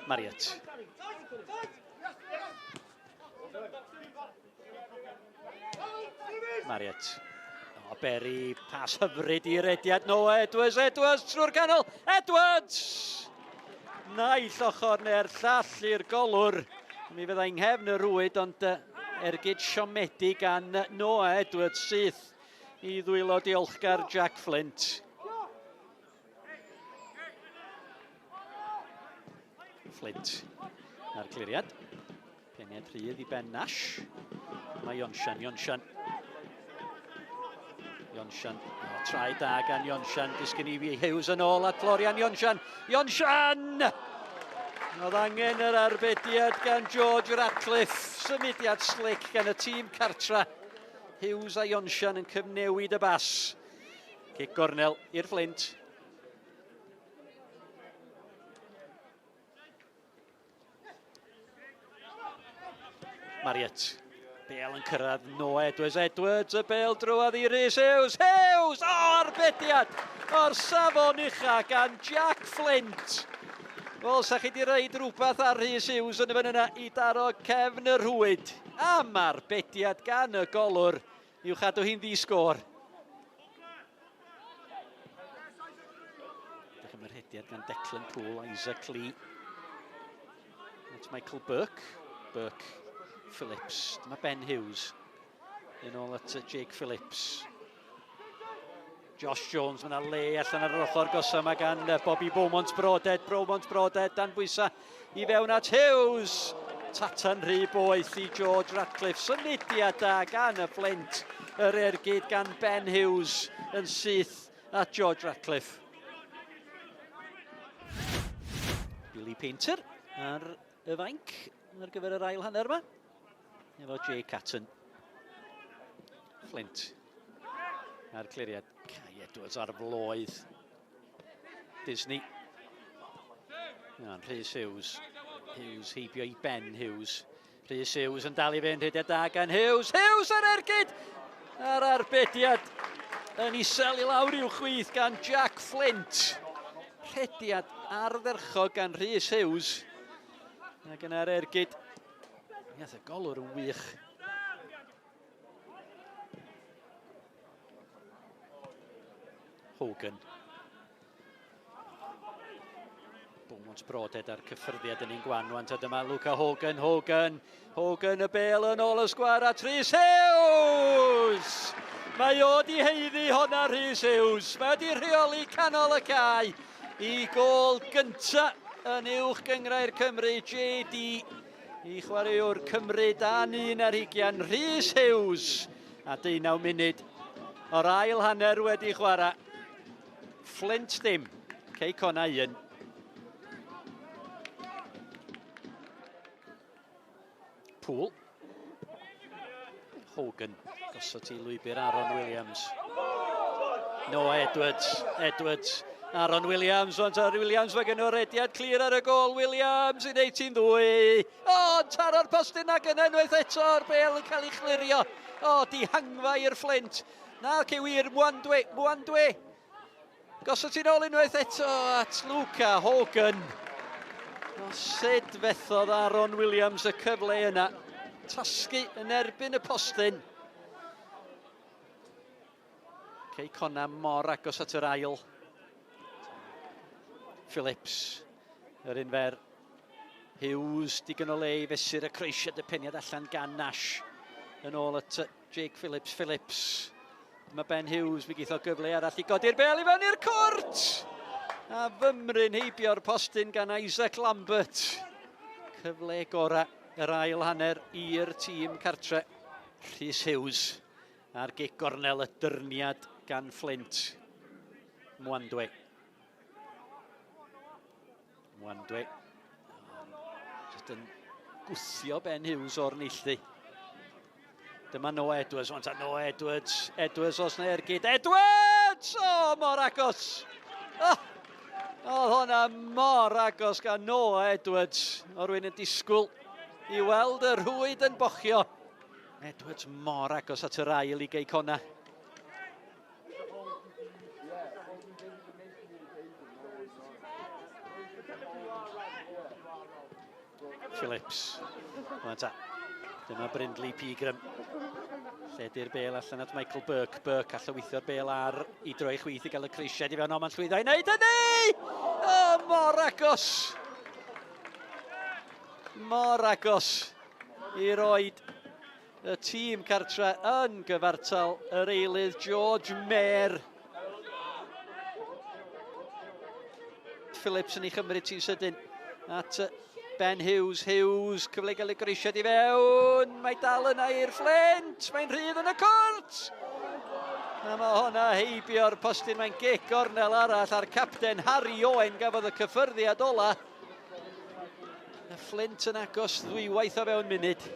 Marriott. Marriott. O, Berry, pas hyfryd i rediad Noah Edwards. Edwards trwy'r canol. Edwards! Naill ochr neu'r llall i'r golwr. Mi fyddai nghefn y rwyd, ond ergyd siomedig gan Noah Edwards syth i ddwylo diolchgar Jack Flint. Flint a'r cliriad. Peniad rhydd i Ben Nash. Mae Ionsian, Ionsian. Ionsian, o, trai da gan Ionsian. Disgyn i fi Hughes yn ôl at Florian Ionsian. Ionsian! Oedd angen yr arbediad gan George Ratcliffe. Symudiad slick gan y tîm cartra. Hughes a Ionsian yn cyfnewid y bas. Cic gornel i'r Flint. Marriott. Bale yn cyrraedd Noah Edwards. Edwards, y bel drwodd i Rhys Hughes. Hughes! O, arbediad! O'r safon ucha gan Jack Flint. Wel, sa chi di reid rhywbeth ar Rhys Hughes yn y fan yna i daro cefn y rhwyd. Am arbediad gan y golwr i'w chadw hi'n ddi-sgôr. Edrych am y rhediad gan Declan Poole, Isaac Lee. At Michael Burke. Burke, Phillips. Dyma Ben Hughes. Yn ôl at Jake Phillips. Josh Jones, mae yna le allan ar yr ochr gosa yma gan Bobby Beaumont Broadhead. Beaumont Broadhead dan bwysa i fewn at Hughes. Tatan rhy boeth i George Ratcliffe. Symudiad da gan y Flint. Yr ergyd gan Ben Hughes yn syth at George Ratcliffe. Billy Painter ar y fainc ar gyfer yr ail hanner yma. Efo Jay Catton. Flint. A'r cliriad. Kai Edwards ar floedd. Disney. Iawn, Rhys Hughes. Hughes heibio i Ben Hughes. Rhys Hughes yn dal i fynd, rhediad da gan Hughes. Hughes ar ergyd! A'r arbediad yn isel i lawr i'w chwith gan Jack Flint. Rhediad ardderchog gan Rhys Hughes. Ac yna'r ergyd. Iath y golwr yn wych. Hogan. Beaumont Broadhead a'r cyffyrddiad yn un gwan wan. Ta dyma Luca Hogan, Hogan, Hogan y bel yn ôl y sgwar at Rhys Hughes! Mae o di heiddi honna Rhys Hughes. Mae o di rheoli canol y cae i gôl gynta yn uwch gyngrair Cymru, JD i chwaraewr Cymru dan 21, Rhys Hughes, a 19 munud o'r ail hanner wedi chwarae. Flint dim, Cei Connah 1. Poole. Hogan, gosod i lwybr Aaron Williams. Noah Edwards, Edwards, Aaron Williams, ond Aaron Williams, mae gen nhw rediad clir ar y gol, Williams i wneud ti'n ddwy. O, taro'r postyn ac yna unwaith eto'r bel yn cael ei chlirio. O, dihangfa i'r Flint. Na, ce wir, Mwandwe, Mwandwe. Gosod ti'n ôl unwaith eto at Luca Hogan. O, sut fethodd Aaron Williams y cyfle yna. Tasgu yn erbyn y postyn. Cei Connah mor agos at yr ail. Phillips, yr un fer. Hughes, digon o le i fesur y croesiad y peniad allan gan Nash. Yn ôl at Jake Phillips, Phillips. Dyma Ben Hughes, mi geith o gyfle arall i godi'r bel i fewn i'r cwrt! A fymryn heibio'r postyn gan Isaac Lambert. Cyfle gorau yr ail hanner i'r tîm cartre. Rhys Hughes a'r gic gornel y dyrniad gan Flint. Mwandwe. Mwandwe. Just yn gwthio Ben Hughes o'r neilltu. Dyma Noah Edwards, ond Noah Edwards, Edwards os na ergyd, Edwards! O, oh, mor agos! Oh, oedd hwnna mor agos gan Noah Edwards. O rwy'n yn disgwyl i weld y rhwyd yn bochio. Edwards mor agos at yr ail i Gei Connah. Phillips. Rwan ta. Dyma Brindley Pegram. Lledu'r bel allan at Michael Burke. Burke allan weithio'r bel ar i droi chwith i gael y creisiad i fewn. O, mae'n llwyddo i wneud hynny! O, mor agos! Mor agos i roed y tîm cartre yn gyfartal yr eilydd George Mayer. Phillips yn ei chymryd ti'n sydyn at Ben Hughes. Hughes, cyfle i gael ei grisiad i fewn. Mae dal yna i'r Flint. Mae'n rhydd yn y cwrt. A mae hwnna heibio'r postyn. Mae'n gic gornel arall a'r capten Harry Owen gafodd y cyffyrddiad ola. Y Flint yn agos ddwywaith o fewn munud.